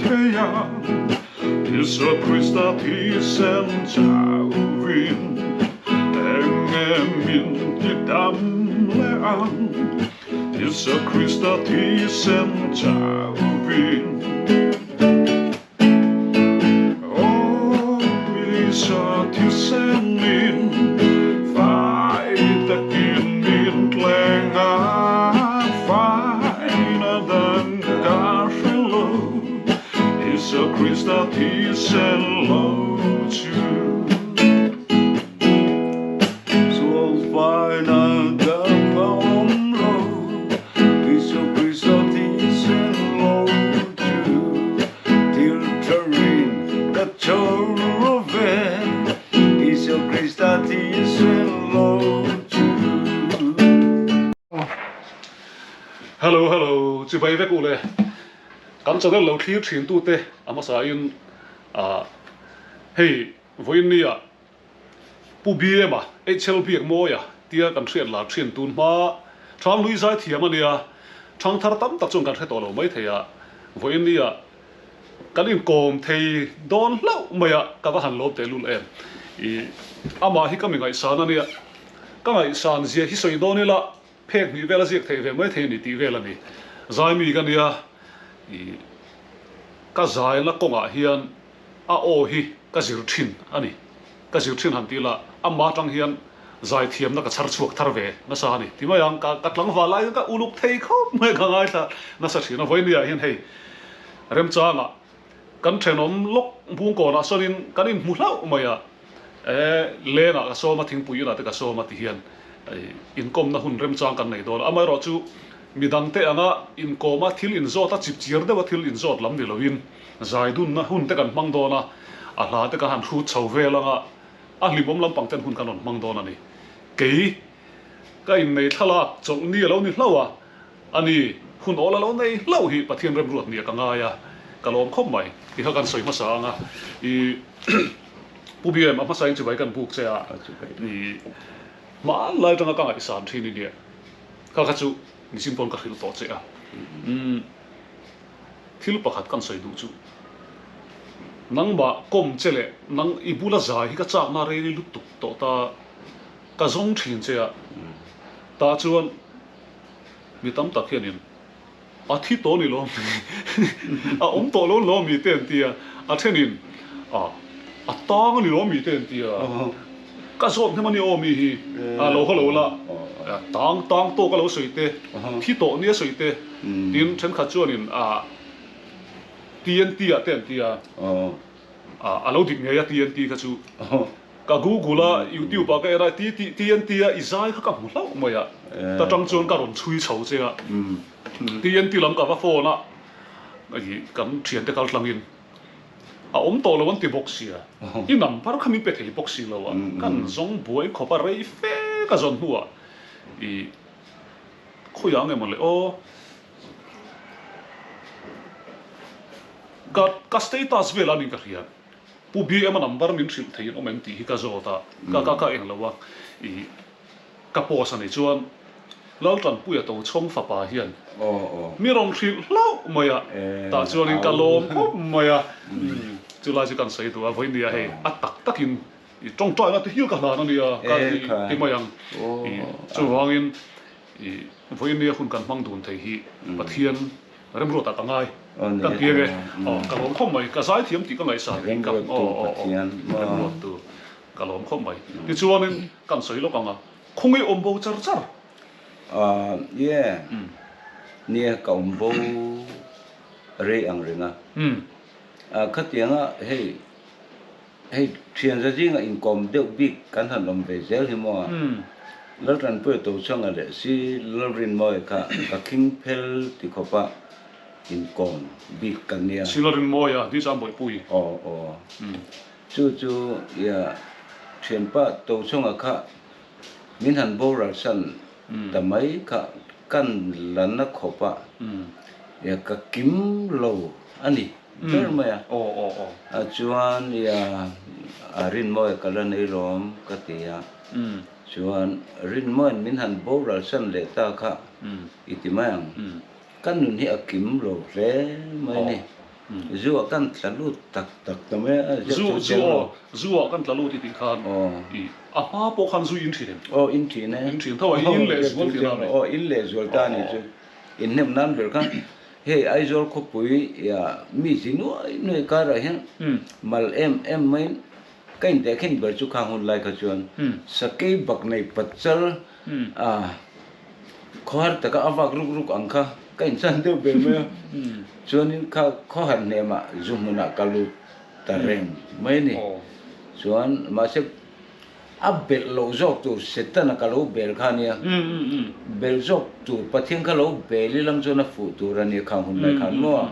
thei ang. Isua Krista thisen chauhin eng nge min ti dam leh ang? Isua Krista thisen chauhin. Aw Isua thisenin fai takin min tleng a, faina dang ka hre lo, Isua Krista thisen lo chu. Sual faina dang a awm lo, Isua Krista thisen lo chu. Thil tha rin ka chhawr ro ve, Isua Krista thisen lo chu. Hello hello chibai vek u le kan channel lo thlir thin tute a hmasa in ah hei vawiin nia Pu BM-a, HL Biakmawia tia kan hriat lar thin tun hma Thang Lui zai thiam a nia, thang thar tam tak chuan kan hre tawh lo mai thei a, vawiin nia kan inkawm thei dawn hlauh mai a, ka va han lawm tehlul em. I amah hi ka mi ngaihsan a nia, ka ngaihsan zia hi sawi dawn ila phek hnih vel a ziak theih ve mai thei a ni tih vel a ni. Zaimi ka nia, i ka zaina kawngah hian A aw hi ka zir thin a ni. Ka zir thin han tih lah amah atang hian zaithiamna ka chhar chhuak thar ve nasa a ni. Ti mai ang, ka ka tlangval lai hian ka uluk thei khawp mai ka ngaithla nasa thin a. Vawinia hian hei remchangah kan thenawm lawk bungkawnah sawnin kan inhmu hlauh mai a, e lengah ka sawm a, thingpui inah te ka sawm a ti hian inkawmna hun remchang kan nei dawn a. Amaherawhchu midangte anga inkawma thil inzawt a, chipchiar deuha thil inzawt lam ni loin, Zaidunna hun te kan hmang dawn a, a hla te kan han hrut chho vel ang a, a hlimawm lampang ten hun kan rawn hmang dawn a ni. Kei ka innei thlalak chawlh ni a lo ni hlauh a, a ni, hun awl a lo nei hlauh hi Pathian remruat nia ka ngai a, ka lawm khawp mai. Ti kha kan sawi hmasa ang a, i Pu BM a hmasa in chibai kan buk che a, i hmanlai atanga ka ngaihsan thin i nia, kha kha chu nichin pawn ka hrilh tawh che a, umm. Thil pakhat kan sawi duh chu, nangmah kawm che leh nang i bula zai hi ka chakna rei lutuk tawh ta, ka zawng thin che a, tah chuan mi tam tak hianin a thi tawh ni lawm mi, a awm tawh lo lawm mi te an ti a, a thenin a a tang a ni lawm mi te an ti a, ka zawt hnem a ni aw mi hi, a lo haw lo la, tang tang tawk a lo sawi te, thi tawh nia sawi te. Tin, thenkhat chuanin a TNT ah te an ti a, a lo dik ngei a TNT kha chu. Ka Google a, YouTube ah ka en a, TNT a i zai kha ka hmu hlauh mai a, ta tang chuan ka rawn chhui chho che a. TNT lam ka va phone a, kan thiante kal tlangin a awm tawh lo an ti bawk sia, i number kha min pe thei bawk si lo a, kan zawng buai khawp a, rei fe ka zawn hnuah i Khawiah nge mawle aw. Ka ka status velah nin ka hria. Pu BM a number min hrilh theiin awm em tih hi ka zawt a, ka ka ka eng lo a, ih ka post a nih chuan Laltanpuia Tochhawng fapa hian mi rawn hrilh hlauh mai a, tah chuanin ka lawm khawp mai a, chulai chu kan sawi duh a, vawinia hei a tak takin I tawngtaina te hial ka hlan a nia, ka ti mai ang. Chuvangin i vawinia hun kan hmang dun thei hi Pathian remruatah ka ngai. Ka ti enge, aw ka lawm khawp mai, ka zaithiam tih ka ngaihsan hi ka aw aw aw remruattu ka lawm khawp mai. Tichuanin kan sawi lawk ang a, khawngaih awm bo char char. Ie, nia ka awm bo rei ang reng a. Khatianga hei. Hei thian za zinga inkawm deuh bik kan han awm ve zel hi maw? Laltanpuia Tochhanga leh si Lalrinmawia kha ka khing phel ti khawpa inkawm bik kan nia. Si Lalrinmawia, Disa Mawihpui. Aw aw. Chu chu ia thianpa Tochhanga kha min han boral san ta mai kha kan la na khawpa ia ka kim lo a ni. Ber mai a. A chuan ia a Rinmawia ka la nei lawm ka ti a. Chuan Rinmawiin min han boral san leh ta kha i ti mai ang. Ka nun hi a kim lo hle mai a ni. Zu ah kan tla lut tak tak ta mai a, ziak Zu chu zu chiang lo. aw, zu ah kan tla lut i tih khan i a hma pawh khan zu in thin em? Aw in thin e. In thin tho a, i in leh zual thin a ni. Aw in leh zual ta a nih chu. In hnem nan ber khan hei Aizawl khawpui mi zi nuai nuai karah hian mal em em maiin ka intehkhin ber chu khang hun lai kha chuan sakei bak nei pachal a khawhar taka a vak ruk ruk ang kha ka inchan deuh ber mai a, chuanin kha khawhar hnemah zu hmunah ka lut ta reng mai a ni. Chuan mahse a belh loh zawk tur Setana ka lo bel kha a nia, belh zawk tur Pathian kha lo bel ilang chuan a fuh tur a nia khang hun lai khan maw?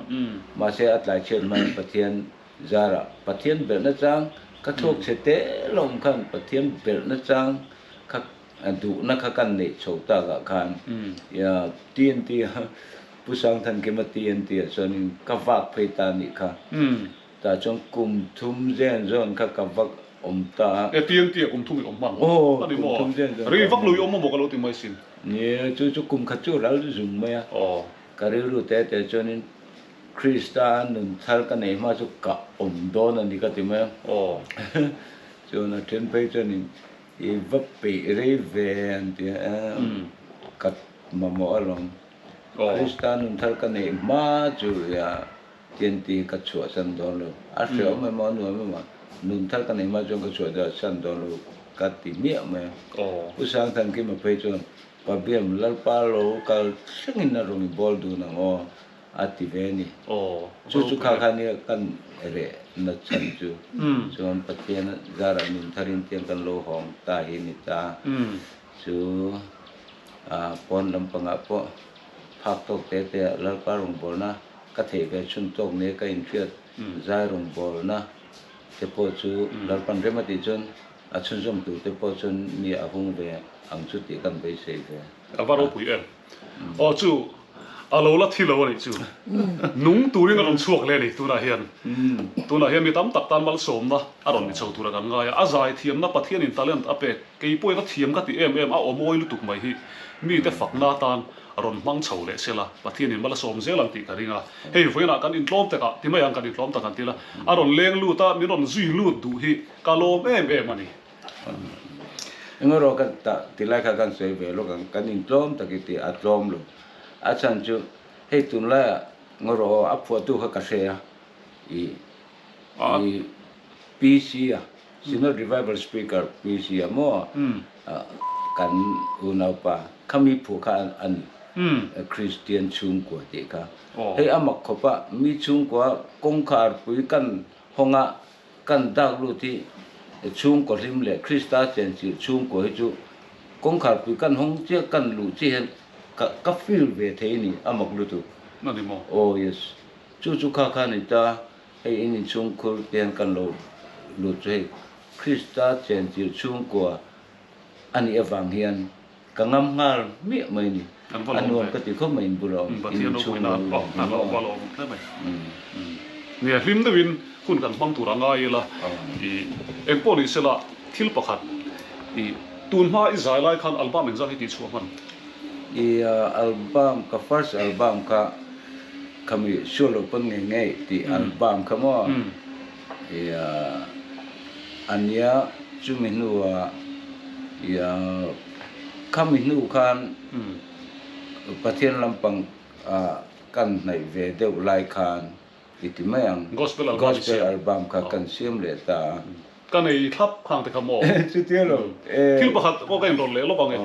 Mahse a tlai chhiat hmain Pathian zarah Pathian belhna chang ka thluak chhe te lo awm khan Pathian belhna chang kha A duhna kha kan neih chho takah khan TNT a Pu Sangthankima TNT ah chuanin ka vak phei ta anih kha. Tah chuan kum thum zen zawn kha ka vak awm ta a. E TNT ah kum thum i awm hman maw? Aw, kum thum zen zawn. Rei vak lo i awm maw ka lo ti mai sin. Ni, chu chu kum khat chu ral zung mai a. Ka rilru te te chuanin Krista nun thar ka neih hma chu ka awm dawn a ni ka ti mai a. Chuan a then phei chuanin I va peih rei ve an ti a, ka mamawh alawm. Krista nun thar ka neih hma chu ia TNT ka chhuahsan dawn lo. A hreawm emaw a nuam emaw nun thar ka neih hma chuan ka chhuahsan dawn lo ka ti hmiah mai a. Pu Sangthankima phei chuan Pabiam Lalpa lo kal thlengin a rawn i bawl dun ang aw. A ti ve a ni. Chu chu kha kha nia kan reh na chhan chu. Chuan Pathian zarah nun tharin tiang kan lo hawng ta hi ni ta. Chu pawn lampangah pawh phak tawk te te ah Lalpa rawngbawlna ka theih ve chhun tawk nia ka inhriat zai rawngbawlna te pawh chu Lalpan rem a tih chuan a chhunzawm tur te pawh chuan mi a hung ve ang chu tih kan beisei ve. A va ropui em. Aw chu a lo la thi lo a nih chu. Nung turin a rawn chhuak leh a ni tunah hian. Tunah hian mi tam tak tan malsawmna a rawn ni chho tura kan ngai a. A zai thiamna Pathianin talent a pek kei pawhin a thiam ka ti em em a aw mawi lutuk mai hi mite fakna atan a rawn hmang chho leh sela Pathianin mal a sawm zel ang tih ka ring a. Hei vawiinah kan intlawm takah ti mai ang kan intlawm tak an ti la a rawn leng lut a min rawn zui lut duh hi ka lawm em em a ni. Engawrawh ka tah ti lai kha kan sawi ve lawk ang, kan intlawm tak i ti a tlawm lo. A chhan chu hei tunlaiah ngawrawh a phuahtu kha ka hre a, i i PC a, Synod Revival Speaker PC a maw kan unaupa khami phuah kha a ni, Kristian chhungkua tih kha. Hei a mak khawp a, mi chhungkua kawngkharpui kan hawng a, Kan dak lut hi chhungkaw hlim leh Krista chenchilh chhungkaw hi chu kawngkharpui kan hawng chiah kan luh chiah hian ka ka feel ve thei a ni a mak lutuk. A ni maw? Aw yes. Chu chu kha kha a ni ta, hei in inchhungkhur te hian kan lo lut chu hei Krista chenchilh chhungkua a nih avang hian ka ngam nghal hmiah mai a ni. Kan va A lawm nuam ve. ka ti khawp mai in bula awm, in Pathian inchhung ropuina lo aw lawm a hi lo maw. va lawm hle mai. Nia hlim deuhin hun kan hmang tur a ngai ila i eng pawh ni sela thil pakhat i tun hma i zai lai khan album engzah hi tih chhuah hman? I album ka first album kha khami sure loh pawn ngei ngei tih album kha maw i a nia chumi hnuah i khami hnu khan Pathian lampang kan hnaih ve deuh lai khan i ti mai ang. Gospel album i Gospel album kha kan siam leh ta a. Ka nei thlap khang te kha maw? Chutia lo e. Thil pakhat pawh ka inrawn leh lawk ang e.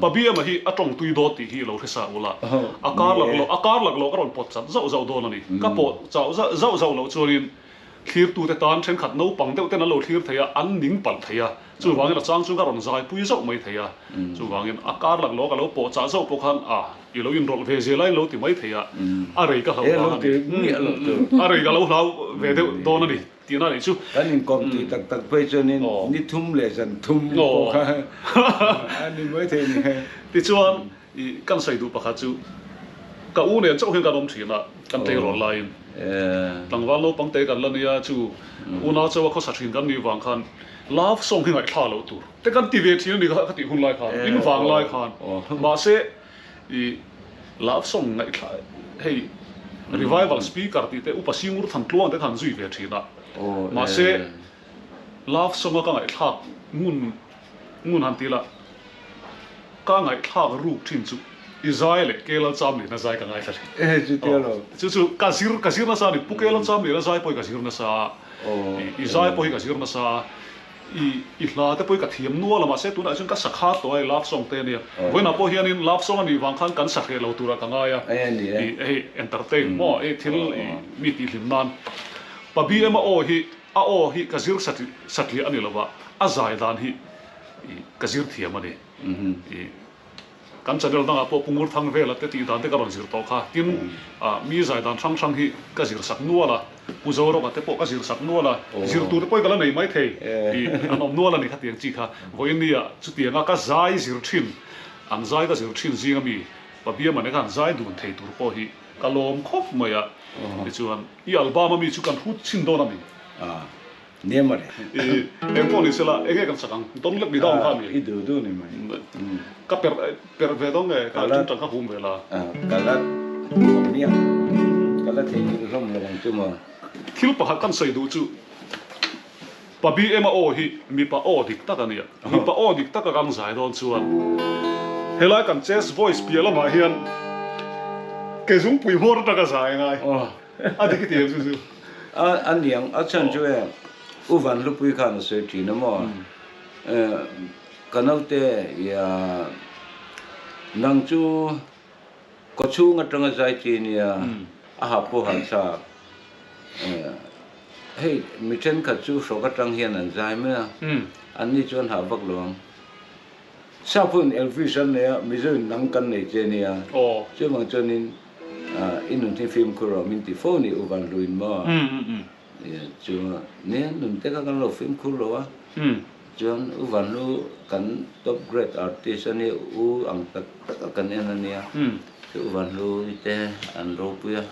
Pabiama hi a tawng tui dawt tih hi i lo hre sa ula. A kar lak loh, a kar lak loh ka rawn pawt chat zauh zauh dawn a ni. Ka pawh chauh zauh zauh loh chuanin Thlirtute tan thenkhat naupang deuh ten an lo thlir thei a, an ning palh thei a. Chuvangin a chang chu ka rawn zaipui zauh mai thei a. Chuvangin a kar lak lawk a lo pawh chah zauh pawh khan a i lo inrawlh ve zel a in lo ti mai thei a, a rei ka hlauh vang a ni. A rei ka lo hlau ve deuh dawn a ni tihna nih chu. Kan inkawm tih tak tak phei chuanin ni thum leh zan thum pawh kha a ni mai thei a ni. Tichuan I kan sawi duh pakhat chu ka u nen chauh hian kan awm thin a, kan tleirawl laiin tlangval naupang te kan la nia chu unau chauha khawsa thin kan nih vang khan love song hi ngaihthla loh tur te kan ti ve thin a ni kha ka tih hun lai khan in vang lai khan mahse i love song ngaihthla hei. Revival speaker tih te Upa Singur Thantluang te kha an zui ve thin a. Mahse love song a ka ngaihthlak ngun ngun han ti la, ka ngaihthlak ruk thin chu i zai leh Kelal Chamlina zai ka ngaithla thin. Chu chu ka zir ka zir nasa a ni. Pu Kelal Chamlina zai pawh hi ka zir nasa a, i zai pawh hi ka zir nasa a. I i hla te pawh hi ka thiam nual a, mahse tunah chuan ka sa khat tawh a, i love song te ania. Vawiinah pawh hianin love song a nih vang khan kan sa hreh lo turah ka ngai a, i hei entertain maw hei thil i mi tihhlim nan. Pa BM a aw hi a aw hi ka zir satliah a ni lova, a zai dan hi i ka zir thiam a ni. I. Kan channel dangah pawh Pu Ngurthang vela te tih dan te ka rawn zir tawh kha. Tin, mi zai dan hrang hrang hi ka zir sak nual a, Pu Zorawka te pawh ka zir sak nual a, zir tur te pawh hi ka la nei mai thei tih an awm nual a ni khatiang chi kha. Vawiin nia chutianga ka zai zir thin, an zai ka zir thin zinga mi Pabiama nen khan zai dun thei tur pawh hi ka lawm khawp mai a. Tichuan, i album a mi chu kan hrut chhin dawn a mi? Nia mawle. I eng pawh ni sela, enge kan sak ang? Don't let me down kha mi. I duh duh ni mai. Ka per per ve dawn nge, ka ṭingṭang kha hum ve la. Ka la awm miah. Ka la theihnghilh hlawm lo ang chu maw. Thil pakhat kan sawi duh chu, Pa BM-a aw hi mipa aw dik tak a nia. Mipa aw dik taka kan zai dawn chuan helai kan chest voice piah lamah hian ke zungpui hmawr atanga zai a ngai. A dik i ti em chu chu? A niang, a chhan chu e, U Van Hlupui khan a sawi thin a maw? Ka naute, ia, nang chu kawchhung atanga zai chi nia, a ha pawh ha chak. Hei, mi thenkhat chu hrawk atang hian an zai mai a, anni chuan hah vak lo ang. Sap hun Elvis an nei a, Mizo in nang kan nei che nia, chuvang chuanin I nun hi fimkhur rawh min ti fo ni U Van Hluin maw? Chu nia nun te kha kan lo fimkhur lo a, chuan U Van Hlu kan top grade artist a nia, U ang tak tak a kan en a nia, chu U Van Hlu te an ropui a,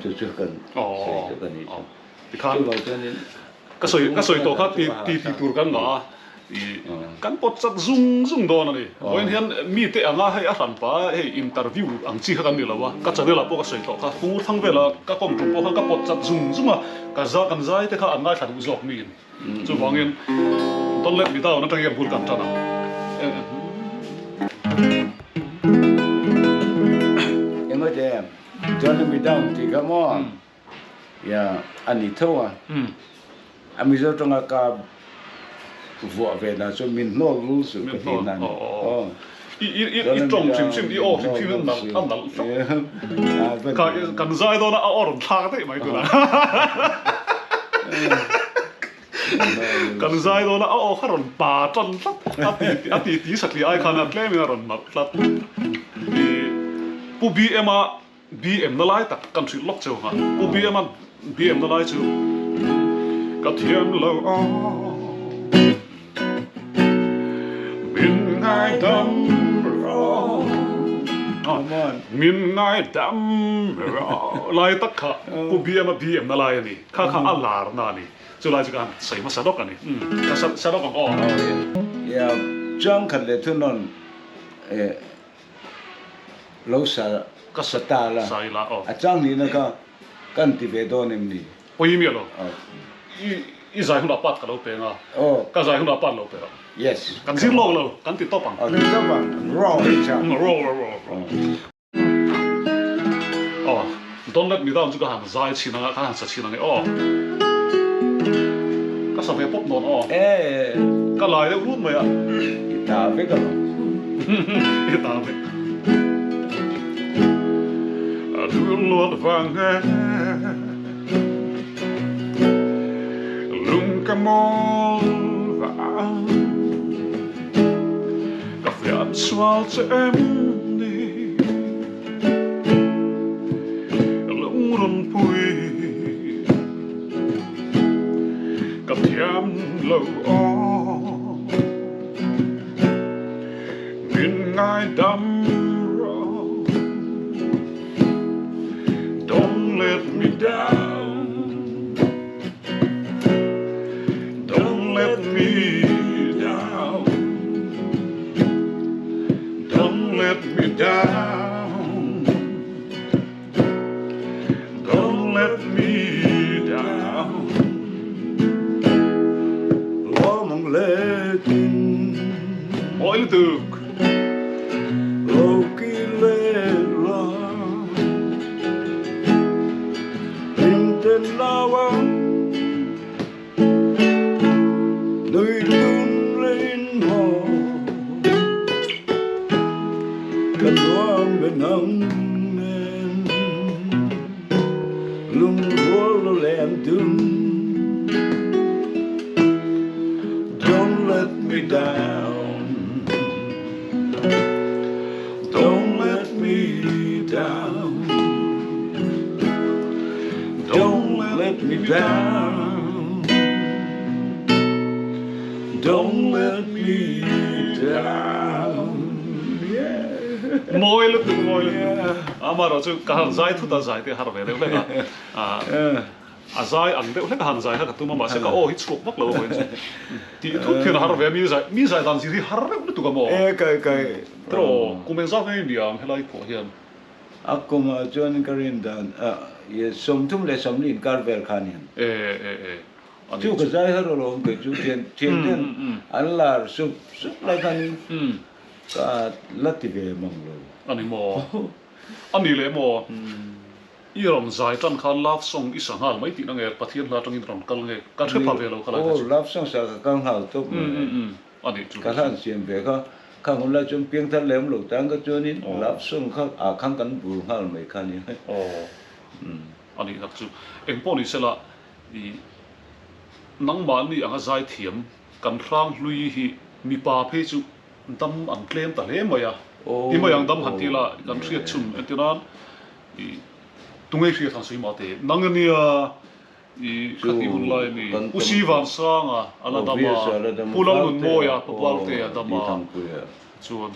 chu chu kan sawi chu ka ni chu. Tikhan ka sawi ka sawi tawh kha ti ti ti tur kan ngah a, i kan pawt chak zung zung dawn a ni. Vawiin hian mite anga hei a hran pa hei interview ang chi kha kan ni lo a, ka channel ah pawh ka sawi tawh kha Pu Thangvela ka kawm tum pawh khan ka pawt chak zung zung a, ka za kan zai te kha an ngaithla duh zawk miin. Chuvangin Don't let me down atang hian bul kan tan ang. Engawite Don't let me down tih kha maw? Ia, a ni tho a. A Mizo tanga ka vuah ve na chu min hnawl lul suh ka ti na ni. Aw. I i i tawng hrim hrim, i aw hrim hrim a nalh a nalh tlat. Ka kan zai dawn a, a aw rawn thlak daih mai tunah. Kan zai dawn a, a aw kha rawn pa tan tlat. A ti a ti ti satliah ai khan a tlemin a rawn nalh tlat. I Pu BM-a BM na lai tak kan hrilh lawk cheu ang a, Pu BM a BM na lai chu ka thiam lo aw min ngaidam rawh min ngaidam rawh lai tak kha Pu BM a BM na lai a ni, kha kha a lar na a ni, chu lai chu ka han sawi hmasa lawk a ni, ka sa lawk ang aw. Chuang khat leh thunawn Lo sa ka sa ta la, sa ila aw. A chang nihna kha kan ti ve dawn em ni? Pawi miah lo. I i zai hunah part ka lo peng a, ka zai hunah part lo pe rawh. Yes. Kan zir lawk lo, kan ti tawp ang. Aw ti tawp ang, raw hi cha. Raw raw raw raw. Aw, don't let me down chu ka han zai chhin ang a, ka han sa chhin ang e aw. Ka sa ve pawp nawn aw. Ka lai deuh rut mai a. I ta vek alawm. I ta vek. A dul luat vang e lung ka mawl vang ka fian sual che em ni Lungrunpui ka thiam lo aw Min ngaidam rawh Don't let me down Don't let me down Don't let me down. Mawi lutuk. Lo ki le la Hlim ten lau ang Nui tun lên mò Kan nuam bên nang nen Lungrual lo lem dun Don't let me down Don't let me down Don't let me down Don't let me down Yeah Mawi lutuk mawi lutuk Amaherawh chu ka han zai thut a zai te har ve deuh hlek a a zai ang deuh hlek a han zai kha ka tum a mahse ka aw hi chhuak vak lo a vawiin chu tih thut hian a har ve a mi zai mi zai dan zir hi har reuh lutuk a maw E kai kai Tiraw kum engzat nge i nia ang helai pawh hian A kumah chuan ka rin dan a 37 inkar vel kha aniang. E e e a Chu ka zai har alawm kei chu thian thian ten an lar sup sup lai khan ka la ti ve mang lo. A ni maw? A ni leh maw? I rawn zai tan khan love song i sa nghal mai tihna nge Pathian hla atangin rawn kal nge ka hre pha ve lo kha lai kha chu. Aw love song sa ka kal nghal tawp mai. A nih chu Ka hlan siam ve kha, khang hun lai chuan piangthar lem lo tan kha chuanin love song kha ah khan kan bur nghal mai kha nia. Aw a nih tak chu. Eng pawh ni sela i nangmahni anga zaithiam kan hrang hlui hi mipa phei chu dam an tlem ta hle mai a. I mai ang dam han ti ila kan hriat chhun entir nan i tunge hriat han sawi mah teh nang ania I khatih hun lai a ni. Pu Sivansanga a la dam a, Pu Lalnunmawia, Pu Partea a dam a, chuan.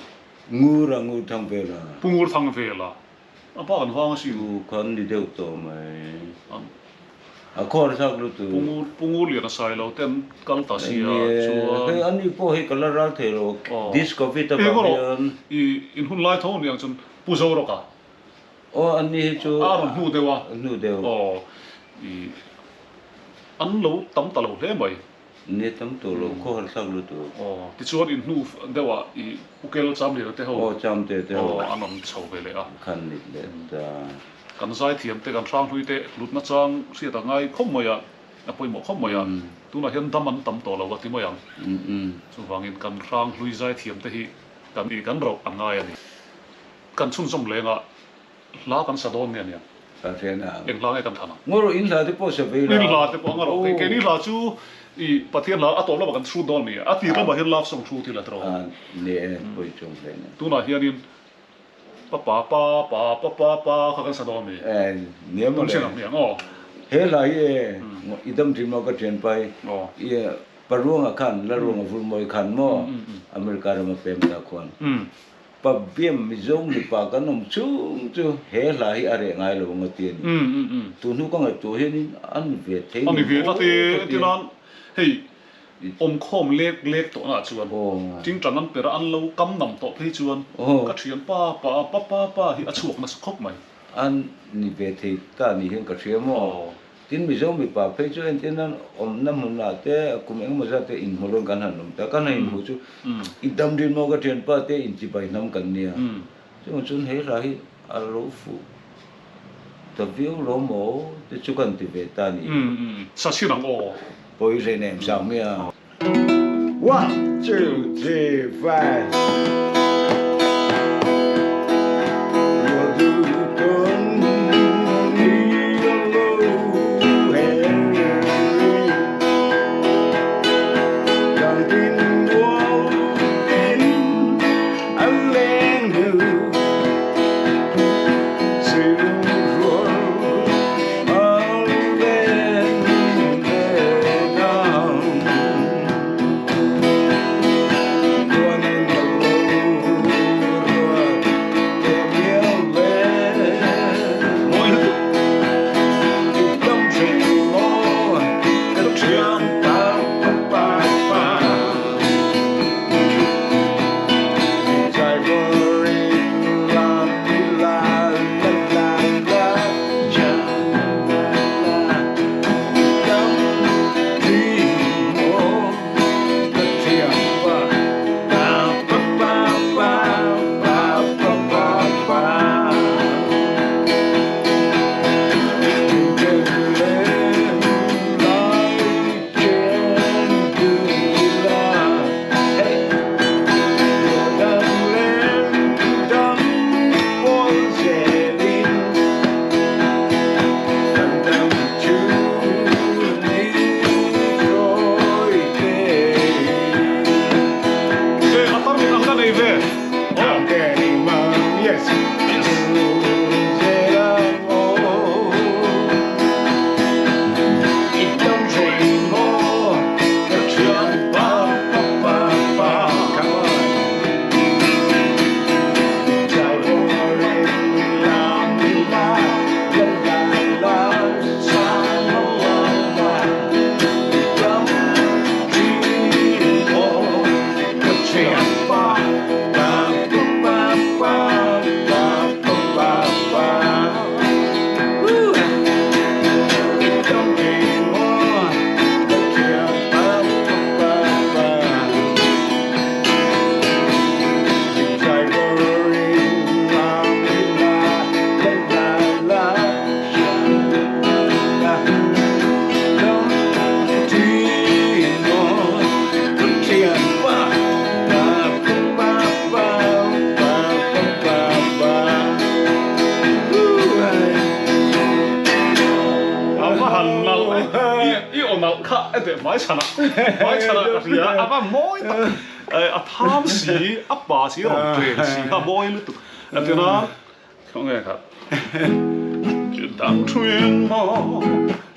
Ngur a ngur thang vel a. Pu Ngur thang vel a. A pa kan vang a sin. Chu khan ni deuh tawh mai. A khawr thlak lutuk. Pu Ngur, Pu Ngur lian a sai lo te an kal ta si a, chuan. Hei ani pawh hei ka la ral thei lo, this covid avang hian. I in hun lai tho aniang chuan Pu Zorawka. Aw an ni hi chu a rawn hnu deuh a, hnu deuh. Aw i an lo tam ta lo hle mai. Ni tam tawh lo khaw har thlak lutuk. Aw tichuan in hnu deuh ah i Ukel Chamliana te ho Aw Chamte te ho aw an rawn chho ve leh a. Khan nit leh ta. Kan zaithiam te kan hranghlui te hlutna chang hriat a ngai khawp mai a, a pawimawh khawp mai a, tunah hian dam an tam tawh lo a ti mai ang. Chuvangin kan hranghlui zaithiam te hi kan i kan rauh a ngai a ni. Kan chhunzawm leng a, hla kan sa dawn nge ania? Kan hre na. Eng hla nge kan than ang? Ngarawh in hla te pawh sa vei la. In hla te pawh ngarawh. Kei keini hla chu i Pathian hla a tawp lamah kan chhut dawn nia. A tir lamah hian love song thu thil a tawh. A ni e, pawi chung hle ni. Tunah hianin pa pa pa pa pa pa pa kha kan sa dawn ni. E, nia mawle. Tum chin ang hmiang aw. He hla hi e, i dam thin maw ka thian pai. Aw. I Paruanga khan, Laruanga Vulmawi khan maw America rama pem ta khuan. Pa biam Mizo mipa kan awm chung chu he hla hi a reh ngai lo ang a ti a ni. Tun hnu ka ngaihtuah hianin a ni ve thei A ni ve tlat e, entinan hei awmkhawm lek lek tawh naah chuan tingtang an per a, an lo kam nam tawh phei chuan ka thian pa pa pa pa pa hi a chhuak nasa khawp mai. A ni ve thei ta ni hian ka hria maw? Tin, Mizo mipa phei chu entir nan awmna hmunah te kum engemaw zat te inhmu rawn kan han awm ta. Kan han inhmu chu i dam rin maw ka thianpa te inchibai hnam kan nia. Chuvang chuan he hla hi a lo fuh ta viau lo maw te chu kan ti ve ta ni. Sa chhin ang aw. Pawi hle nem sang mai a. One, two, three, five. nei ve. Yes. Hmai chhanah hmai chhanah ka hria a va mawi tak a tham si a pa si a rawn tlem si kha mawi lutuk a tina khawnge kha dang thuin maw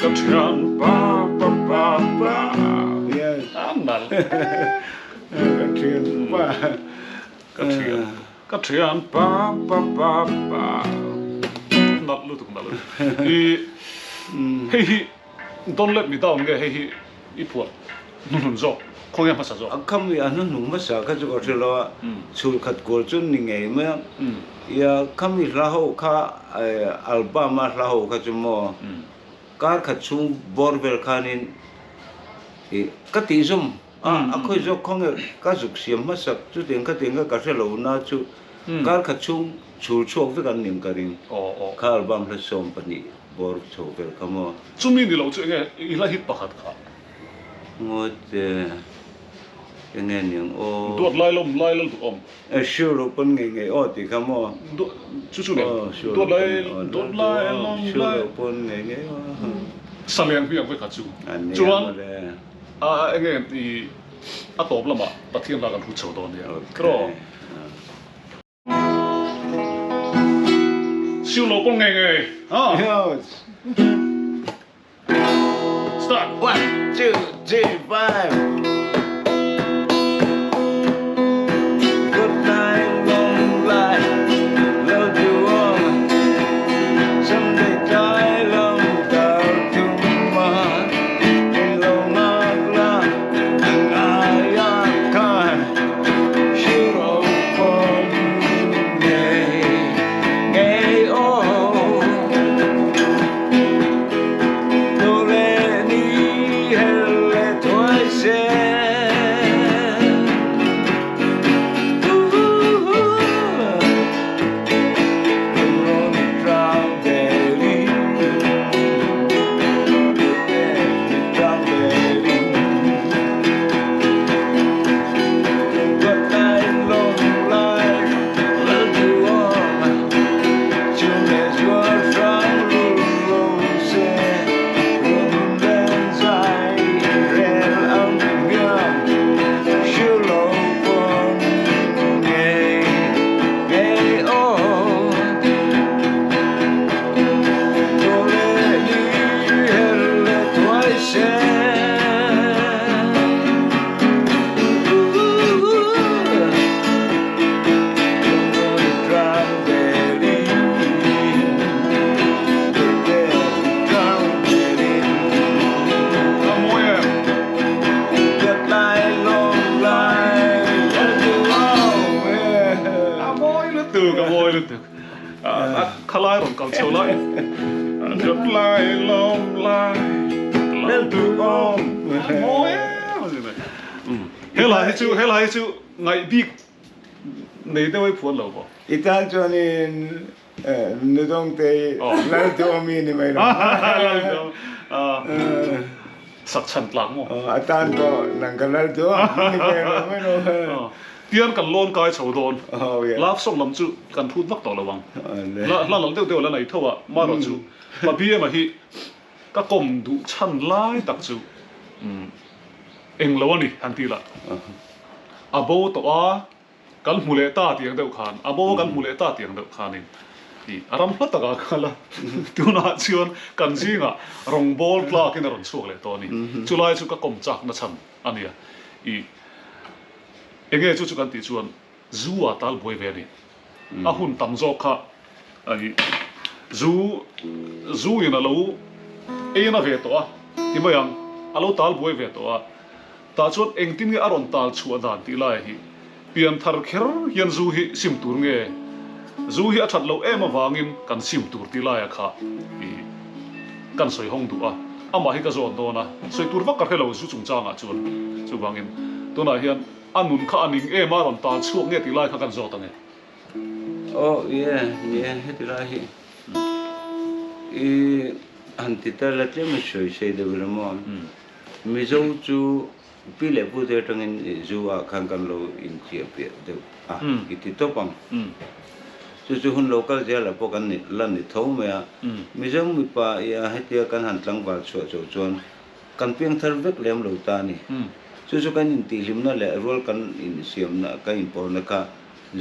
ka thian pa pa pa pa a nalh ka thian pa ka thian ka thian pa pa pa pa nalh lutuk nalh lutuk i hei hi Don't let me down nge hei hi i phuah hnuhnun zawk, khawnge hmasa zawk? A kham i a hnuhnung hmasa kha chu ka hre lo a, chhul khat kual chu ni ngei mai a, ia kham i hla ho kha album a hla ho kha chu maw kar khat chhung bawr vel khanin i ka tih zawm a, a khawi zawk khawnge ka zuk siam hmasak chutiang khatiang kha ka hre lo na chu kar khat chhung chhul chhuak vek an ning ka ring, kha album hla 12. Bawr chho vel kha maw? Chumi ni lo chu enge i hla hit pakhat kha? Ngawt e, enge niang aw? Duat lai lawm lai lal duh awm. E sure lo pawn ngei ngei aw tih kha maw? Chu chu nen duat lai duat lai lawm lai. Sure lo pawn ngei ngei aw. Salian hmiang vek kha chu. Chuan a enge i a tawp lamah Pathian la kan hlut chho dawn nia. Kiraw? Siu lo pawh ngei ngei ha. Start. One, two, three, five. Good night, long life, love you all. Someday try long tao chung ma, in lo ngak la, ang ai a khan. A mawi lutuk, a mawi lutuk. A khalai rawn kal chho lai. Dawt lai lawm lai lal duh awm. A mawi em a ni mai. Helai hi chu, helai hi chu ngaih bik nei deuh ai phuan lo maw? I tan chuanin nudawngte hi lal duh awmi ni mai lo. Lal duh awm. Sak chhan tlak maw? A tan pawh nang ka lal duh awm ni ve lo mai lo. Tian kan lawn kai chho dawn. Love song lam chu kan phut vak tawh lo ang. Hla lal deuh deuh la nei tho a, marawh chu pa BM-a hi ka kawm duh chhan lai tak chu eng lo a ni han ti lah. A bo tawh a. Kan hmu leh ta tiang deuh khan, a bo a kan hmu leh ta tiang deuh khanin i a ram hla takah kal a, tunah chuan kan zingah rawngbawl tlakin a rawn chhuak leh tawh a ni. Chulai chu ka kawm chakna chhan a nia. I enge chu chu kan tih chuan zu a tal buai ve a ni. A hun tam zawk kha i zu zu in a lo ei na ve tawh a ti mai ang, a lo tal buai ve tawh a. Tah chuan engtin nge a rawn tal chhuah dan tih lai hi pian thar kher hian zu hi sim tur nge? Zu hi a that loh em avangin kan sim tur tih laia kha i kan sawi hawng duh a, amah hi ka zawt dawn a, sawi tur vak ka hre lo zu chungchangah chuan. Chuvangin tunah hian a nun kha a ning em a rawn tal chhuak nge tih lai kha kan zawt ange. Aw ie, ni e, heti lai hi i han ti ta la tlem a sawi sei deuh ila maw? Mizo chu pi leh pu te atangin zu ah khan kan lo inchiah piah deuh a, i ti tawp ang. Chu chu hun lo kal zel ah pawh kan ni la ni tho mai a. Mizo mipa i a hetia kan han tlangval chhuah chauh chuan kan piangthar vek lem lo ta a ni. Chu chu kan intihhlimna leh rual kan insiamna, kan inpawrna kha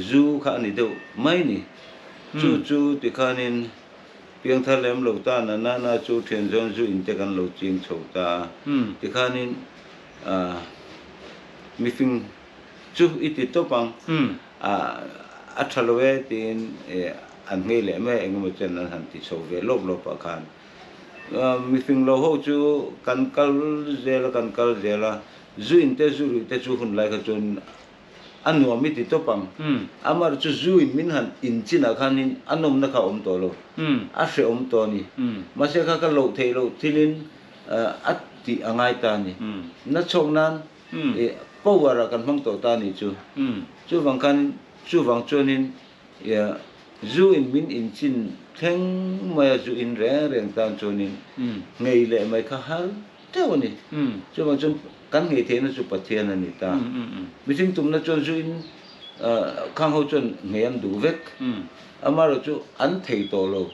zu kha a ni deuh mai ni. Chu chu tikhanin Piangthar lem lo ta na na na chu thian zawn zu in te kan lo ching chho ta a, tikhanin mifing chu i ti tawp ang, a tha lo e tiin an nghei leh mai a, engemaw chen an han ti chho ve lawp lawp ah khan mifing lo ho chu kan kal zel a, kan kal zel a, zu in te zu ruih te chu hun lai kha chuan A nuam i ti tawp ang. Amar chu zu in min han in chinah khanin a nawmna kha a awm tawh lo. A hrehawm tawh a ni. Mahse kha ka loh theih loh thilin a tih a ngai ta a ni. Na chhawk nan power ah kan hmang tawh ta a ni chu. Chuvang khanin chuvang chuanin zu in min in chin thleng mai a zu in reng reng tan chuanin nghei leh mai kha har teuh a ni. Chuvang chuan kan nghei theihna chu Pathian a ni ta. Mihring tumna chuan zu in khang ho chuan nghei an duh vek. Amaherawh chu an thei tawh lo.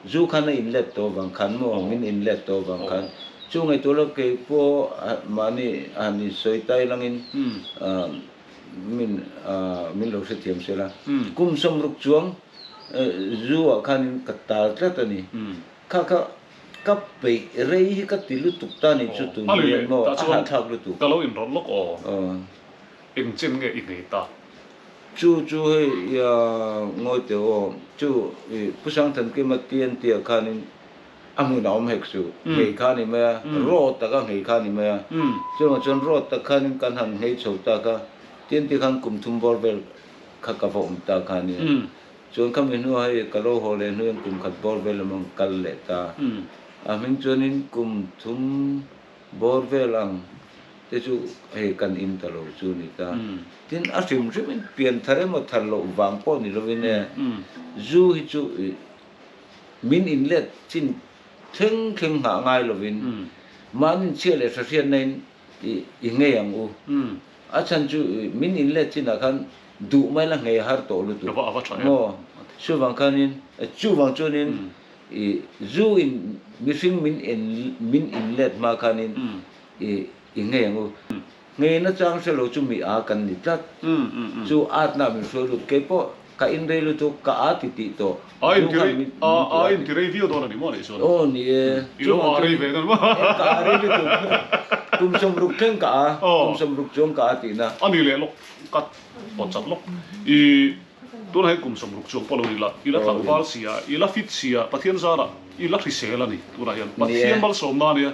Zu khan a inlet tawh vang khan maw, min inlet tawh vang khan. Chu ngaihtuah lo kei pawh mahni a han insawi tai langin min min lo hrethiam se la. Kum 60 chuang zu ah khanin ka tal tlat a ni. Kha kha ka peih rei hi ka ti lutuk ta ni chu tun hian maw a hahthlak lutuk. Ka lo inrawlh lawk aw. Eng chen nge i nei ta? Chu chu hei ia ngawi teh aw. Chu i Pu Sangthankima TNT ah khanin a hmun a awm hek suh. Nghei kha a ni mai a, road taka nghei kha a ni mai a. Chuvang chuan road tak khanin kan han nghei chho ta kha TNT khan kum thum bawr vel kha ka va awm ta kha a nia. Chuan khami hnuah hei ka lo haw leh hnuin kum khat bawr vel lam ang kal leh ta. A hming chuanin kum thum bawr vel ang te chu hei kan in ta lo chu ni ta. Tin, a hrim hrimin pian thar emaw thar loh vang pawh ni lovin e, zu hi chu min in let chin thleng thleng nghah ngai lovin mahni chhia leh hra hriatna in i ngei ang u. A chhan chu min in let chinah khan duh mai la nghei har tawh lutuk. Maw? Chuvang khanin, chuvang chuanin i zu in mihring min en min in let hma khanin i i nghei ang u. Nghei na chang hre lo chu mi a kan ni tlat. Chu atna min hruai lut. Keipawh Ka in rei lutuk, ka a ti tih tawh. A in ti rei, a in ti rei viau dawn a ni maw nih chuan? Aw ni e. I lo a rei ve dawn maw? Ka a rei lutuk. Kum 60 thleng ka a, kum 60 chuang ka a tihna. A ni leh lawk, ka pawt chat lawk. I tunah hian kum 60 chuang pawh lo ni la, i la tlangval si a, i la fit si a, Pathian zarah i la hrisel a ni tunah hian. Pathian malsawmna a nia.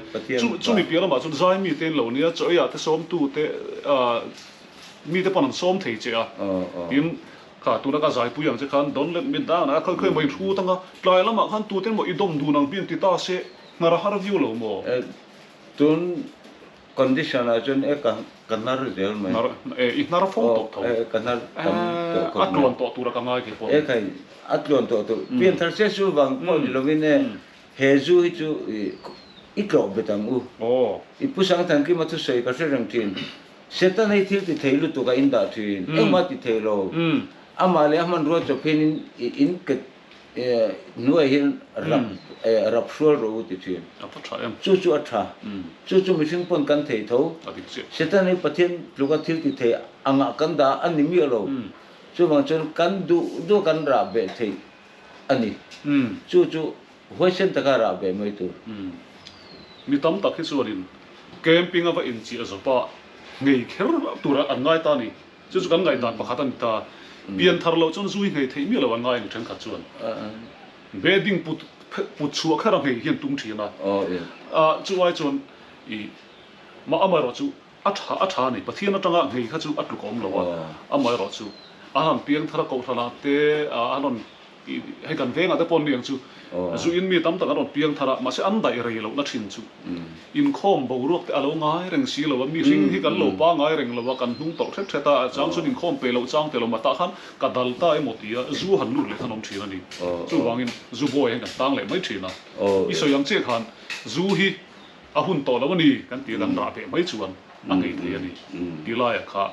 Chumi piah lamah chuan zai mite in lo nia, chaw eiah te sawmtu te, mite pawn an sawm thei che a. Tin, Kha tuna ka zaipui ang che khan don't let me down a khawi khawi maw in hrut anga tlai lamah khan tute maw i dawm dun ang bian ti ta se hnar a har viau lo maw? E tun condition ah chuan e ka ka hnar zel mai. Hnar e i hnar fo tawh tho. E ka hnar tam tawh khawp mai. A tluan tawh tur a ka ngai kei pawh. E khai a tluan tawh tur pian thar se su vang pawh ni lovin e he zu hi chu i tlawh bet ang u. I Pu Sangthankima thusawi ka hre reng thin. Satan hi thil ti thei lutuk a in dah thin, engmah ti thei lo. Amah leh a hmanrua chawp hian in in ke hnuaiah hian rap rap hrual rawh u ti thin. Chu chu a tha. Chu chu mihring pawn kan thei tho. Satan hi Pathian tluka thil ti thei angah kan dah a ni miah lo. Chuvang chuan kan duh duh kan rah beh theih a ni. Chu chu huaisen taka rah beh mai tur. Mi tam tak hi chuanin camping a va inchiah zawp a, nghei kher tura an ngai ta a ni. Chu chu kan ngaihdan pakhat a ni ta. Pian thar loh chuan zu hi nghei theih miah lo an ngai a ni thenkhat chuan. Bedding put put chhuah kher a nghei hian tum thin a. Chu ai chuan i mah amaherawh chu a tha a tha a ni. Pathian atanga nghei kha chu a tluk awm lo a. Amaherawh chu a han piang thar a kohhranah te a rawn Hei kan vengah te pawh an ni ang chu. Zu in mi tam tak an rawn piang thar a, mahse an daih rei lohna thin chu. Inkhawm boruak te a lo ngai reng si lo a, mihring hi kan lo pa ngai reng lo a, kan hnung tawlh hret hret a, chang chuan inkhawm pe loh chang te lo mah tah khan ka dal ta emaw tia zu han lut leh khan awm thin a ni. Chuvangin zu bawi hian kan tang leh mai thin a. I sawi ang chiah khan zu hi a hun tawh lo a ni kan ti a, kan rah beh mai chuan a nghei thei a ni. Ti laiah kha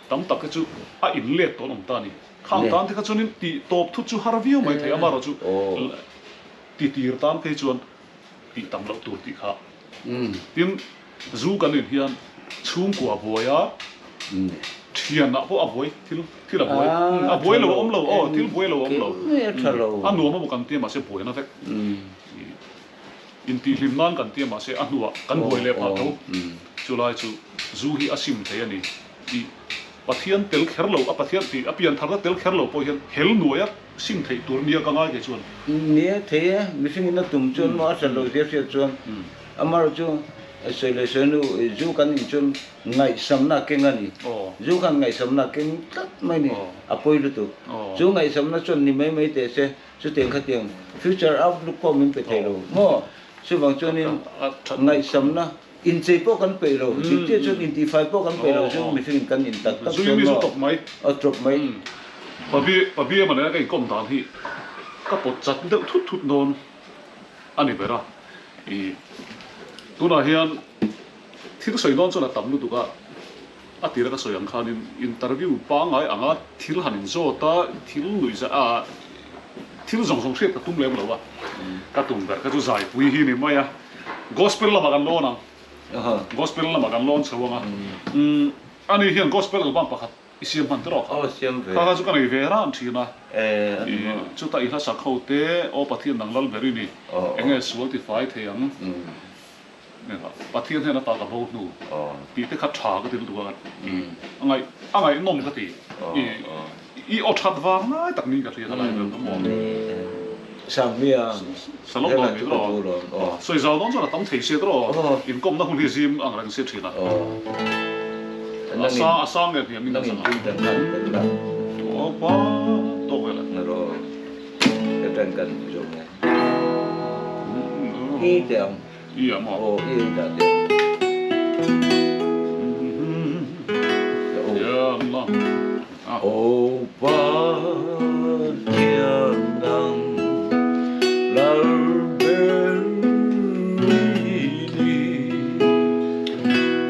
tam tak hi chu a inlet tawh an awm ta a ni. Khang tan te kha chuanin tih tawp thut chu har viau mai thei amaherawh chu ti tir tan phei chuan tih tam loh tur tih kha. Tin, zu kan in hian chhungkua buai a, thianah pawh a buai, thil thil a buai, a buai lo a awm lo aw, thil buai lo a awm lo, a nuam emaw kan tia mahse buaina vek. Intihhlim nan kan tia mahse a hnuah kan buai leh phah tho. Chulai chu zu hi a sim thei a ni tih Pathian tel kher lo, a Pathian tih a pian tharna tel kher lo pawh hian hel nuaia sim theih tur nia ka ngai kei chuan. Nia thei e, mihringin a tum chuan maw a hre lo zia hriat chuan amaherawh chu sawi leh sawi nu zu kan in chuan ngaihsamna a keng a ni. Zu khan ngaihsamna a keng tlat mai ni, a pawi lutuk. Chu ngaihsamna chuan ni mai mai teh se, chutiang khatiang future outlook pawh min pe thei lo maw? Chuvang chuanin ngaihsamna Inchei pawh kan peih lo, zirtir chuan intihfai pawh kan peih lo chu mihringin kan in tak tak chuan maw a tawp mai. Pabi a manena ka inkawm dan hi ka pawt chat deuh thut thut dawn a ni ber a, i tunah hian thil sawi dawn chuan a tam lutuk a, a tira ka sawi ang khanin interview pangngai anga thil han inzawt a, thil nuihzah a, thil zawng zawng hriat ka tum lem lo a, ka tum ber kha chu zaipui hi ni mai a. Gospel lamah kan lawn ang. Gospel lamah kan lawn chho ang a. Ani hian gospel album pakhat i siam hman tawh kha. Kha kha chu ka nei ve ran thin a. Chutah i hlasak ho te, Aw Pathian nang lal ber i ni, enge sual ti fai thei ang, Pathian hian a ta ka bo hnu tih te kha tha ka ti lutuk a, a ngaihnawm ka ti. I aw that vang lai tak niin ka hria ka lai vel ka maw. Sangmia Salom dawn mai tawh. Sawi zau dawn chuan a tam thei sia tawh. Inkawmna hun hi zim ang reng sia thin a. A sang a sang nge hniam in kan sang a. Aw pa tawk vel a. I a maw? Aw Pathian nang lal ber i ni,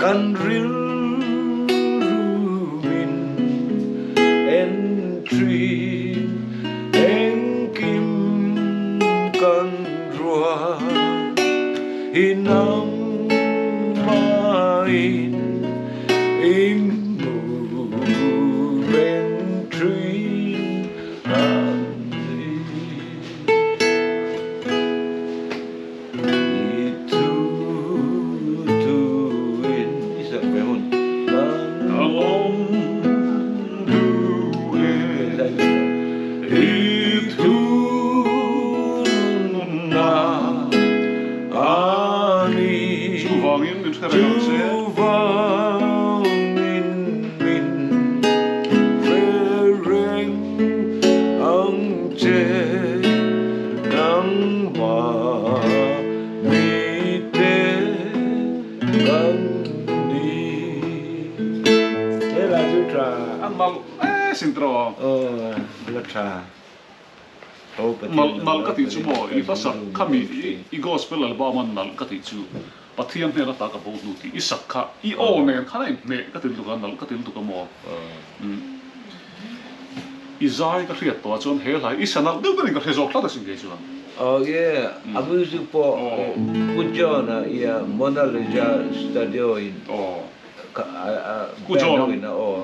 kan rilru min en thin, engkim kan ruat hi nangmahin Chuvangin min hre reng ang che. Chuvangin min hre reng ang che, nangmah mite kan ni. He la chu tha. An mal e sin tawh. Aw la tha. Nalh nalh ka tih chu maw i hla sak kha mi i gospel album a nalh ka tih chu Pathian hnen ata ka bo hnu tih i sak kha i aw nen khan a inhmeh ka ti lutuk a nalh ka ti lutuk a maw i zai ka hriat tawh ah chuan he hla hi i sa nalh deuh deuhin ka hre zawk tlat asin kei chuan. Aw yeah a music pawh Pu John a ia Mona Lisa studio in. Ku John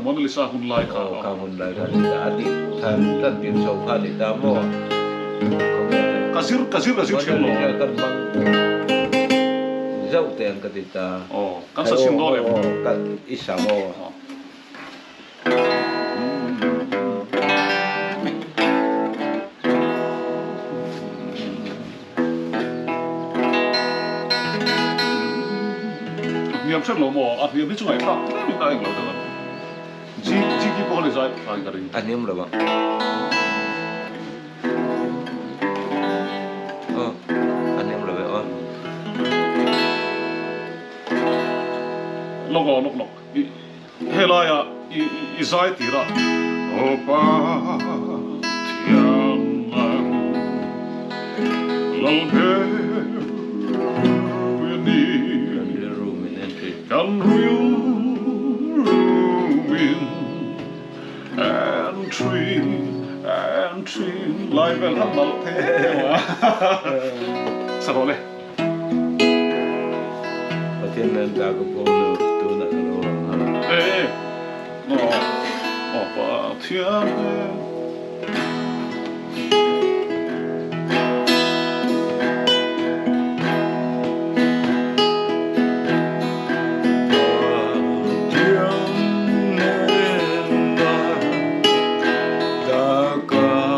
Mona Lisa hun lai kha. Aw kha hun lai kha a ni ta a tih than tan tir chho kha a ni ta maw khawnge Ka zir ka zir ka zir thin lo. Mona Lisa kan hmang zauh teh ang ka ti ta. Aw kan sa chhin dawn em? Aw ka i sam aw. Hniam hret lo maw? A hniam hi chu ngaihthlak tlem in a eng lo deuh a. G G key pawh a ni zai thain ka ring. A hniam lo ang. Aw a hniam lo e aw. Lawk aw lawk lawk. I Helaia i zai tir a. Aw Pathian lal ber i ni. Kan rilru min en thin. Kan rilru min en thin, en thin. Lai vel kha nalh thei em a. Sa rawh le. Pathian nen ta ka pho lo tunah ka lo ang a. E aw Pathian nen. Pathian nen ta ka pho lo.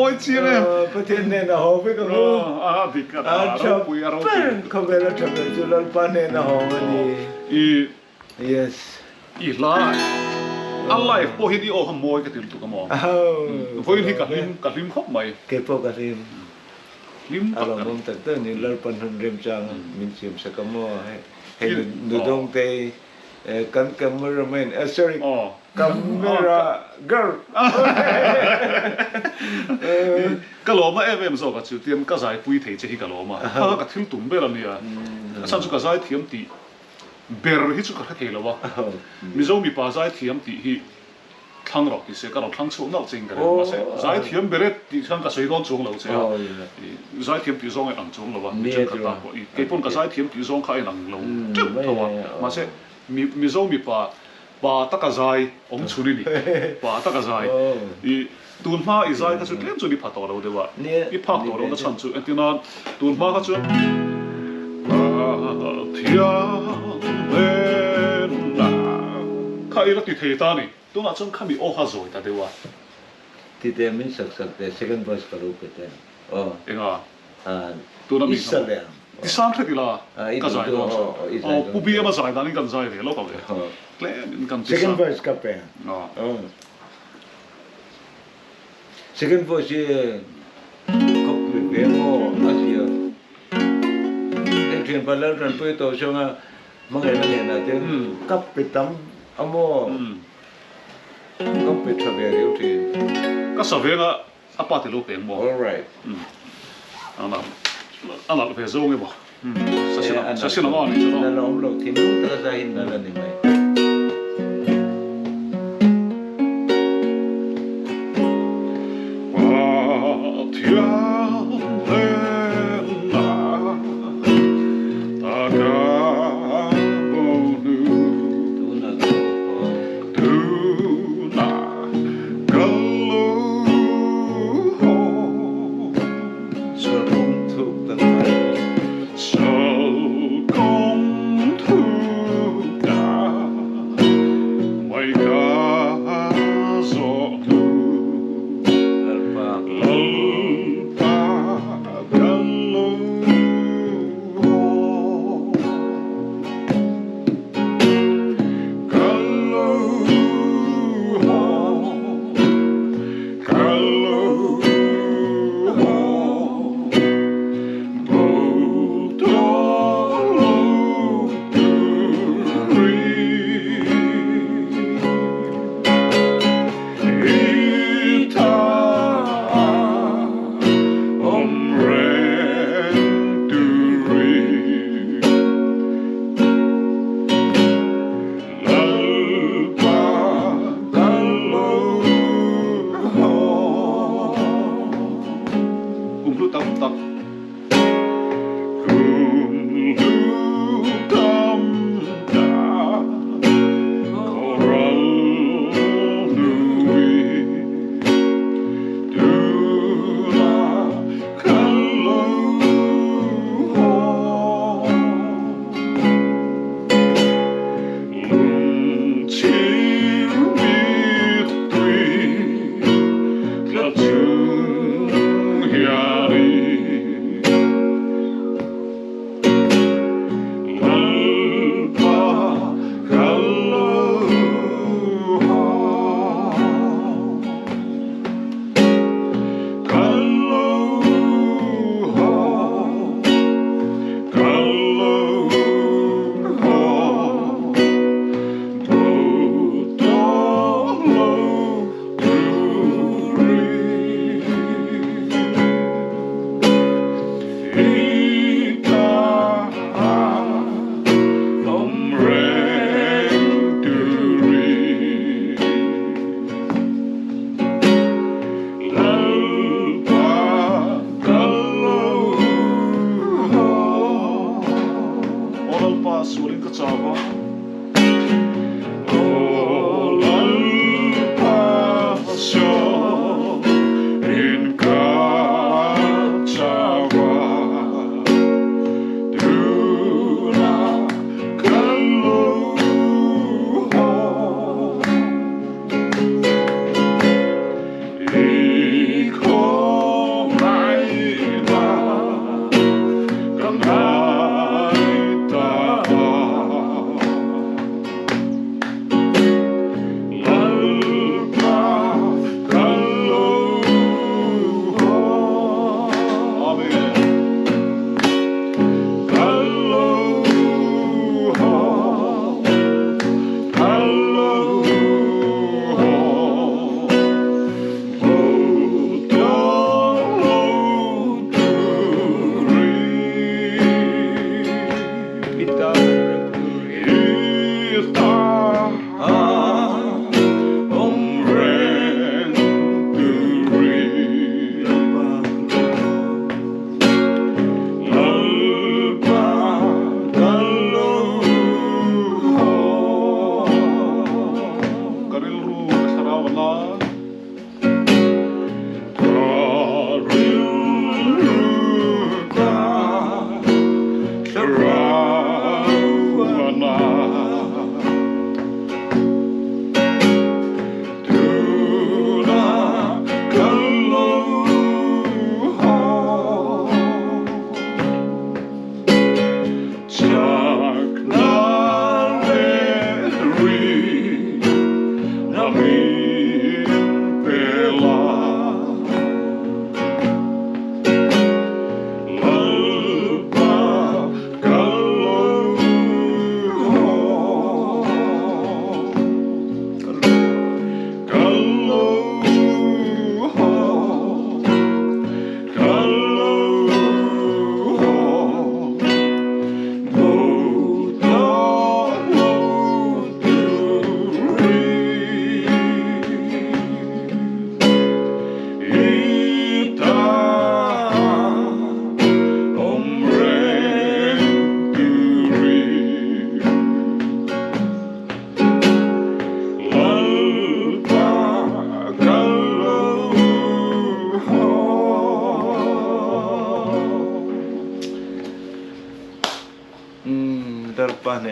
mawi chiang em. Pathian hnena haw vek ang u. A dik a ropui a ropui. Khawvel a tha ber chu Lalpa hnena haw a ni. I Yes. I hla a live pawh hian i aw kha mawi ka ti lutuk a maw. Vawiin hi ka hlim ka hlim khawp mai. Kei pawh ka hlim. Hlim tak a ni. A lawmawm tak tak a ni. Lalpa hnun remchang min siam sak a maw. Hei Nudawngtei kan cameraman eh sorry camera girl. Ka lawm a em em zawk a chu tian ka zaipui thei che hi ka lawm a. Ka thil tum ber a nia. A chhan chu ka zaithiam tih Ber hi chu ka hre thei lo a, Mizo mipa zaithiam tih hi thlang rawh ti se ka rawn thlang chhuak nalh che in ka rel. Mahse zaithiam ber e tih khan ka sawi dawn chuang lo che a, zaithiam tih zawng a inang chuang lo a, mi thenkhat tan pawh i kei pawn ka zaithiam tih zawng kha a inang lo teuh tho a, mahse Mizo mipa pa taka zai awm chhun i ni, pa taka zai i tun hma i zai kha chu tlem chuan i pha tawh lo deuh a, i phak tawh lohna chhan chu entir nan tun hma kha chuan Pathian hnenah kha i la ti thei ta a ni, tunah chuan khami aw kha zawi ta deuh a. Ti teh min sak sak teh second verse ka lo pe teh aw. Enga? Tuna mi Isa leh ang. Ti sang hret ila ka zai dawn chu. Aw Pu BM a zai danin kan zai ve lawk ang e. Tlem in kan ti sang. Second verse ka pe ang. Aw. Second verse hi ka pe ve maw a zia. Hei thianpa Laltanpuii tawh chunga hmangaihna ngenah te ka pe tam a maw? Ka pe tha ve riau thin. Ka sa venga A pa ti lo peng maw? All right. A nalh ve zawng emaw? Sa sin ang a nih chu no. Nalh a awm lo, thinlung taka zai hi nalh a ni mai. Pathian hnenah taka bo hnu. Tunah ka lo haw. Tunah ka lo haw. Sual kawng thuk tak mai. Sual kawng thuk tak mai ka zawh hnu. Lalpa ka lo haw. Lalpa ka lo haw. Ka lo haw, ka lo haw, bo tawh lo turin.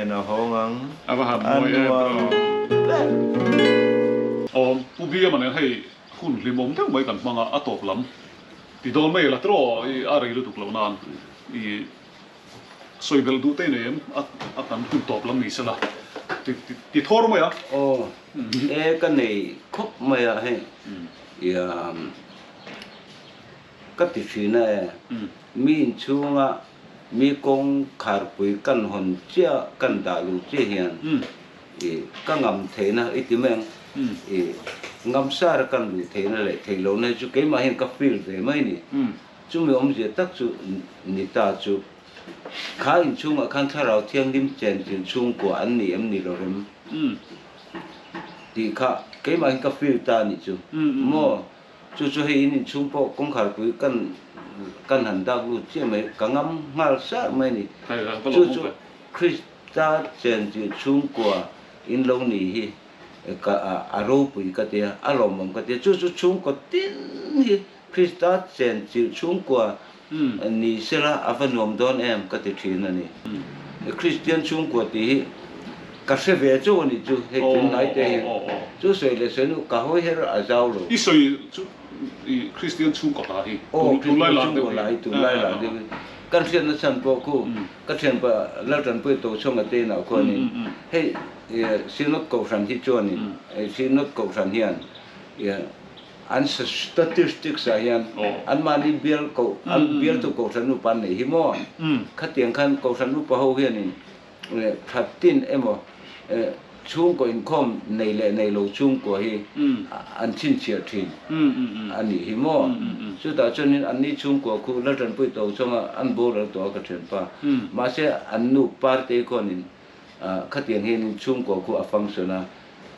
nen a hawng ang. A va han mawi em ber. Awm Pu Biama nen hei hun hlimawm deuh mai kan hmang a, a tawp lam ti dawn mai la tiraw i a rei lutuk loh nan i sawi belh duh te nei em a kan hun tawp lam ni sela ti ti thawr mai a. Aw e ka nei khawp mai a hei i ka ti thin a e mi inchhunga Mi kawng kharpui kan hawn chiah kan dah luh chiah hian i ka ngam theihna i ti mai ang. I ngam sara kan luh theihna leh theih lohna hi chu keimah hian ka feel ve mai a ni. Chumi awmzia tak chu ni ta chu kha inchhungah khan Thlarau Thianghlim chenchilh chhungkua an ni em ni lo rem tih kha keimah hian ka feel ta a nih chu maw. Chu chu hei in inchhung pawh kawngkharpui kan kan han dak lut chiah mai, ka ngam nghal sar mai a ni. Chu chu Krista chenchilh chhungkua in lo ni hi ka a ropui ka ti a, a lawmawm ka ti a. Chu chu chhungkaw tin hi Krista chenchilh chhungkua ni sela a va nuam dawn em ka ti thin a ni. Kristian chhungkua tih hi ka hre ve chauh a nih chu hei tunlai te hian chu sawi leh sawi nu ka hawi her a zau lo. I sawi chu i Kristian chhungkaw hla hi tunlai lar deuh hi tunlai lar deuh hi kan hriatna chhan pawh khu ka thianpa Laltanpuia Tochhawng te inah khuanin hei Synod Kohhran hi chuanin Synod Kohhran hian An statistics ah hian anmahni bial koh an bialtu kohhran upa an neih hi maw? Khatiang khan kohhran upa ho hianin thattin emaw chhungkaw inkhawm nei leh nei lo chhungkua hi an chhinchhiah thin a nih hi maw? Chutah chuanin anni chhungkua khu Laltanpui to chunga an boral tawh a ka thianpa. Mahse an nu Partei khuanin Khatiang hianin chhungkaw khu a function a,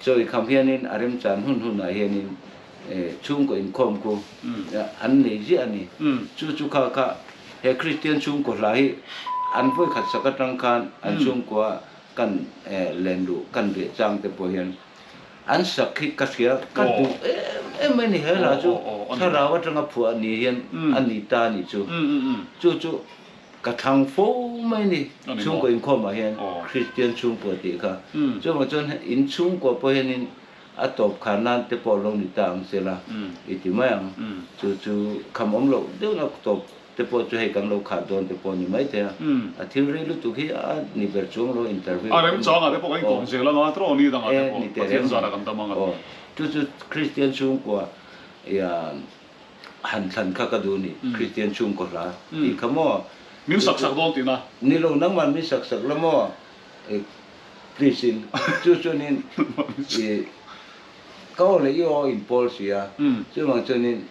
chawi kham hianin a remchan hun hunah hianin chhungkaw inkhawm khu an nei ziah a ni. Chu chu kha kha he Kristian chhungkaw hla hi an vawi khat sak atang khan an chhungkua kan len luh kan riah chang te pawh hian an sak hi ka hria ka duh em em mai a ni. He hla chu thlarau atanga phuah ni hian a ni ta a nih chu. Chu chu Ka thlang fo mai a ni. Chhungkaw inkhawmah hian Kristian chhungkua tih kha. Chuvang chuan in chhungkua pawh hianin a tawp khar nan te pawh lo ni ta ang se la i ti mai ang. Chu chu kham awm loh deuhna tawp te pawh chu hei kan lo khar dawn te pawh a ni mai thei a. A thil rei lutuk hi a ni ber chuang lo interview. A remchangah te pawh kan inkawm zel anga tiraw ni dangah te pawh Pathian zarah kan dam anga. Chu chu Kristian chhungkua Han thlan kha ka duh ni, Kristian chhungkaw hla tih kha maw? Min sak sak dawn tihna. Ni lo, nangman min sak sak la maw? Please in, chu chuanin i ka aw leh i aw in pawl si a, chuvang chuanin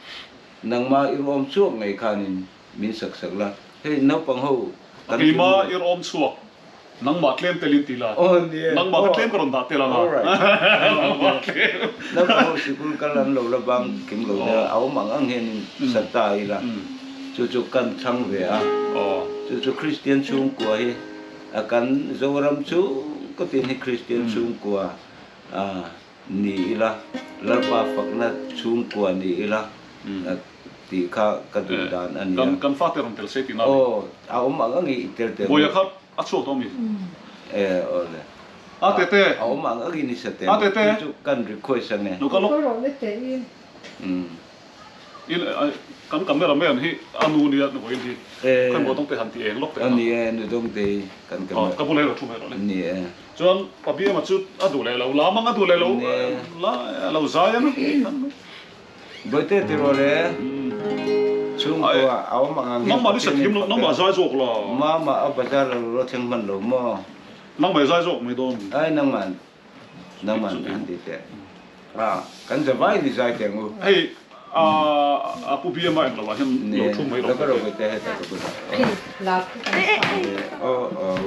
nangma i ruam chhuak ngei khanin min sak sak la, hei naupang ho kan ti mu. Keima i ruam chhuak Nangmah tlem telin ti la. Aw ni e. Nangmah kha tlem ka rawn dah tel ang a. Alright. Nangmah tlem. Naupang ho sikul kal an lo la bang kim lo deuh a, a awm ang ang hianin sa ta ila. Chu chu kan thlang ve a. Chu chu Kristian chhungkua hi a kan Zoram chhungkaw tin hi Kristian chhungkua ni ila, Lalpa fakna chhungkua ni ila. Tih kha ka duh dan a nia. Kan fate rawn tel se tihna a ni. Aw, a awm ang ang i i tel tel. Buaia kha a chhuak tawh mi? E, aw le. A tete. A awm ang ang in i sa tel. A tete. Chu chu kan request ang e. Lo kal lawk. In kan camera man hi a nu nia nu vawiin hi. Khawi maw dawngte han ti eng lawk teh a. Ni e, nu dawngte hi kan camera. Ka bula hi lo thu mai rawh le. Ni e. Chuan Pabiama chu a duh leh lo, lam ang a duh leh lo, la lo zai ang. Bawihte ti rawh le, chhungkua a awm ang ang hian Nangmah ni sathiam lo, nangmah zai zawk la. Mama a bazar lo ro thleng hman lo maw? Nangmah i zai zawk mai dawn. Ai nangmah, nangmah han ti teh. A, kan zavai ni zai teh ang u. Hei, a pu BMA eng lo ah hian lo thu mai rawh. Lo ka ro bawihte heta ka bulah. Aw aw.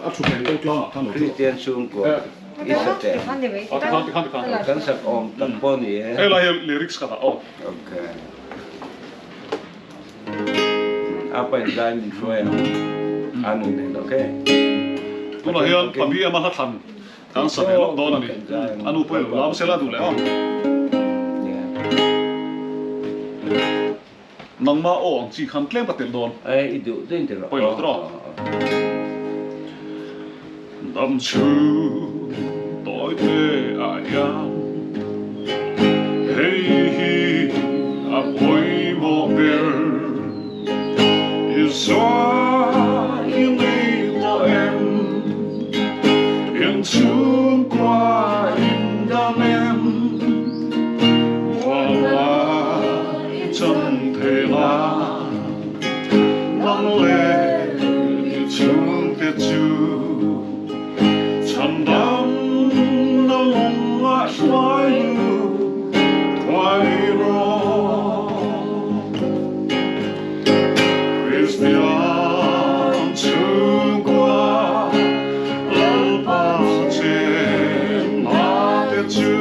A thu thei lo tlang ah khan lo thu. Kristian chhungkua i sa teh. A ti khan ti khan ti khan. Kan sak awm tak pawh ni e. Hei lai hi lyrics ka dah aw. Okay. A pa in zai min hruai ang. A nun nen okay. Tunah hian Pabi ema hla thlan kan sa ve lawk dawn a ni. A nu pawhin lo lam sela duh leh aw. Nangmah aw ang chi khan tlem ka telh dawn. Ai i duh duh in ti rawh. Pawilo ti rawh. Dam chhung tawi te ah hian hei hi a pawimawh ber. Isua i nei tawh em? In chhungkua in dam em? Mualna i chan thei la. Nang leh i chhungte chu chhandam na lawngah hruai lut thuai rawh. Kristian chhungkua Lalpa chenna te chu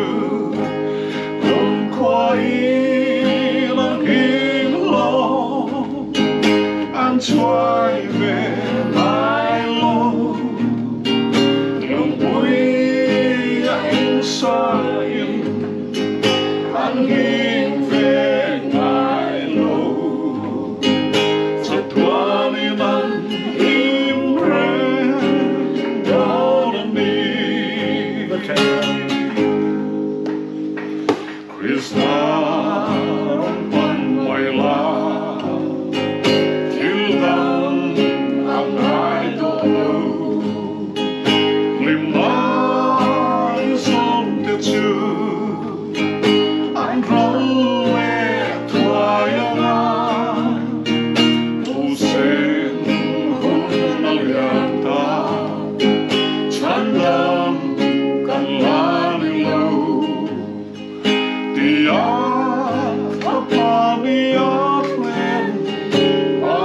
Kumkhua in an hing lo, an chuai ve ngai lo. Lungpui a insa in an hing ve ngai lo. Chatuan in an him reng dawn a ni. Krista rawn pan mai la, thil dang a ngai tawh lo. Hlimna i zawn te chu an ral leh thuai ang a, Hussein hun a lian ta. Chhandam kan la ni lo tia a pa ni a hlen a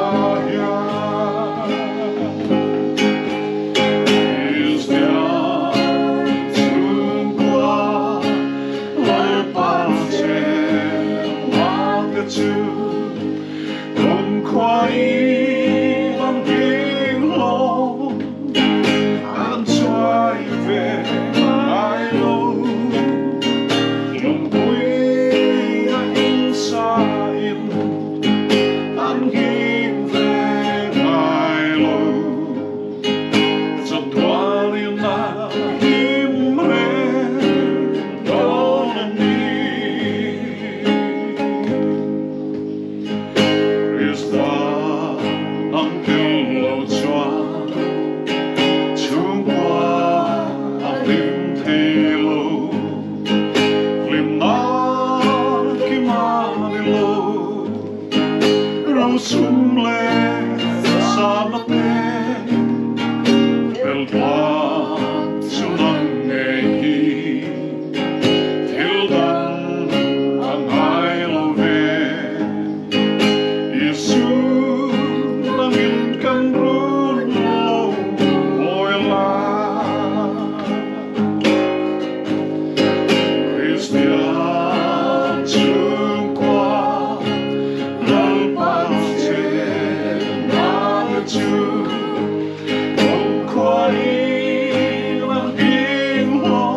hian. Kristian chhungkua Lalpa chenna te chu Kumkhua in an ding lo, an chuai ve ngai lo. Lungpui a insa in an him ve ngai lo. Chatuan in a him reng dawn a ni. Krista ang tel lo chuan chhungkua a hlim thei lo, hlimna kim a ni lo, rosum leh sana te fel tlak chu nang ngei hi. Thil dang a ngai lo ve. Isu nangin kan run lo mawi la. Kristian chhungkua Lalpa chenna chu Kumkhua in an him lo.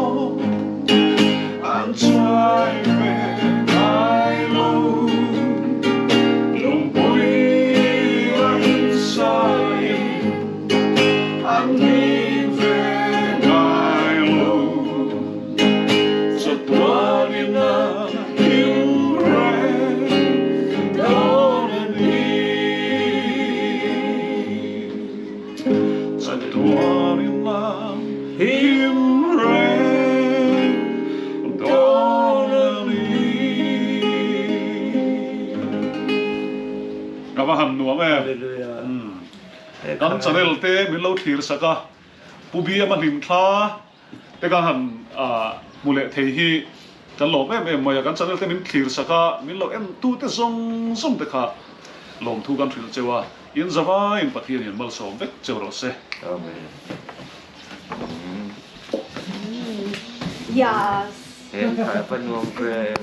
An chuai ve ngai lo, lungpui a insain an him ve ngai lo. Chatuanin a him reng dawn a ni. Chatuanin a him reng dawn a ni. Ka va han nuam em. Kan channel te min lo thlir sak a, Pu Biama hlimthla te ka han hmu leh thei hi kan lawm em em mai a, kan channel te min thlir sak a, min lo en tu te zawng zawng te kha lawmthu kan hrilh cheu a. In zavaiin Pathian hian malsawm vek cheu rawh se. Amen. Yes. He an thai a pa nuam ve.